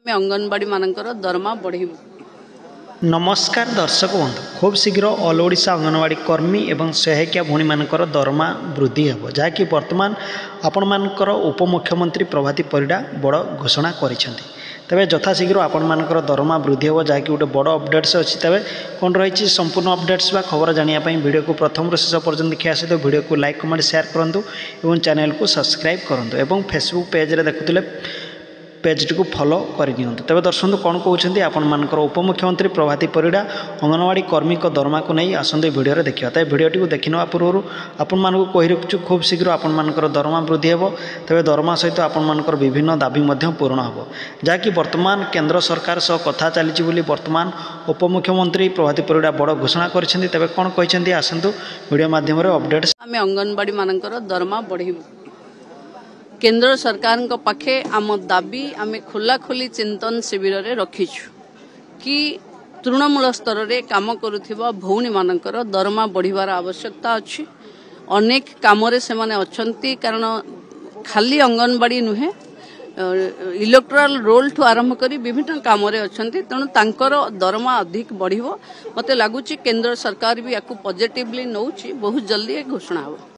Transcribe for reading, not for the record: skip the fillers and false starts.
ଆମେ ଅଙ୍ଗନବାଡ଼ି ମାନଙ୍କର ଦରମା ବଢ଼େଇବୁ। ନମସ୍କାର ଦର୍ଶକ ବନ୍ଧୁ, ଖୁବ୍ ଶୀଘ୍ର ଅଲ୍ ଓଡ଼ିଶା ଅଙ୍ଗନବାଡ଼ି କର୍ମୀ ଏବଂ ସହାୟିକା ଭଉଣୀମାନଙ୍କର ଦରମା ବୃଦ୍ଧି ହେବ, ଯାହାକି ବର୍ତ୍ତମାନ ଆପଣମାନଙ୍କର ଉପମୁଖ୍ୟମନ୍ତ୍ରୀ ପ୍ରଭାତୀ ପରିଡ଼ା ବଡ଼ ଘୋଷଣା କରିଛନ୍ତି। ତେବେ ଯଥାଶୀଘ୍ର ଆପଣମାନଙ୍କର ଦରମା ବୃଦ୍ଧି ହେବ, ଯାହାକି ଗୋଟେ ବଡ଼ ଅପଡ଼େଟ୍ସ ଅଛି। ତେବେ କ'ଣ ରହିଛି ସମ୍ପୂର୍ଣ୍ଣ ଅପଡ଼େଟ୍ସ ବା ଖବର ଜାଣିବା ପାଇଁ ଭିଡ଼ିଓକୁ ପ୍ରଥମରୁ ଶେଷ ପର୍ଯ୍ୟନ୍ତ ଦେଖିବା ସହିତ ଭିଡ଼ିଓକୁ ଲାଇକ୍, କମେଣ୍ଟ, ସେୟାର କରନ୍ତୁ ଏବଂ ଚ୍ୟାନେଲକୁ ସବସ୍କ୍ରାଇବ୍ କରନ୍ତୁ ଏବଂ ଫେସବୁକ୍ ପେଜ୍ରେ ଦେଖୁଥିଲେ ପେଜ୍ଟିକୁ ଫଲୋ କରିନିଅନ୍ତୁ। ତେବେ ଦର୍ଶନ୍ତୁ କ'ଣ କହୁଛନ୍ତି ଆପଣମାନଙ୍କର ଉପମୁଖ୍ୟମନ୍ତ୍ରୀ ପ୍ରଭାତୀ ପରିଡ଼ା ଅଙ୍ଗନବାଡ଼ି କର୍ମୀଙ୍କ ଦରମାକୁ ନେଇ, ଆସନ୍ତୁ ଏ ଭିଡ଼ିଓରେ ଦେଖିବା। ତେବେ ଭିଡ଼ିଓଟିକୁ ଦେଖିନେବା ପୂର୍ବରୁ ଆପଣମାନଙ୍କୁ କହି ରଖୁଛୁ, ଖୁବ୍ ଶୀଘ୍ର ଆପଣମାନଙ୍କର ଦରମା ବୃଦ୍ଧି ହେବ। ତେବେ ଦରମା ସହିତ ଆପଣମାନଙ୍କର ବିଭିନ୍ନ ଦାବି ମଧ୍ୟ ପୂରଣ ହେବ, ଯାହାକି ବର୍ତ୍ତମାନ କେନ୍ଦ୍ର ସରକାର ସହ କଥା ଚାଲିଛି ବୋଲି ବର୍ତ୍ତମାନ ଉପମୁଖ୍ୟମନ୍ତ୍ରୀ ପ୍ରଭାତୀ ପରିଡ଼ା ବଡ଼ ଘୋଷଣା କରିଛନ୍ତି। ତେବେ କ'ଣ କହିଛନ୍ତି, ଆସନ୍ତୁ ଭିଡ଼ିଓ ମାଧ୍ୟମରେ ଅପଡ଼େଟ୍। ଆମେ ଅଙ୍ଗନବାଡ଼ି ମାନଙ୍କର ଦରମା ବଢ଼େଇବୁ। କେନ୍ଦ୍ର ସରକାରଙ୍କ ପାଖେ ଆମ ଦାବି ଆମେ ଖୋଲାଖୋଲି ଚିନ୍ତନ ଶିବିରରେ ରଖିଛୁ କି ତୃଣମୂଳ ସ୍ତରରେ କାମ କରୁଥିବା ଭଉଣୀମାନଙ୍କର ଦରମା ବଢ଼ିବାର ଆବଶ୍ୟକତା ଅଛି। ଅନେକ କାମରେ ସେମାନେ ଅଛନ୍ତି, କାରଣ ଖାଲି ଅଙ୍ଗନବାଡ଼ି ନୁହେଁ, ଇଲେକ୍ଟ୍ରାଲ ରୋଲ୍ଠୁ ଆରମ୍ଭ କରି ବିଭିନ୍ନ କାମରେ ଅଛନ୍ତି। ତେଣୁ ତାଙ୍କର ଦରମା ଅଧିକ ବଢ଼ିବ। ମୋତେ ଲାଗୁଛି କେନ୍ଦ୍ର ସରକାର ବି ୟାକୁ ପଜିଟିଭଲି ନେଉଛି, ବହୁତ ଜଲ୍ଦି ଏ ଘୋଷଣା ହେବ।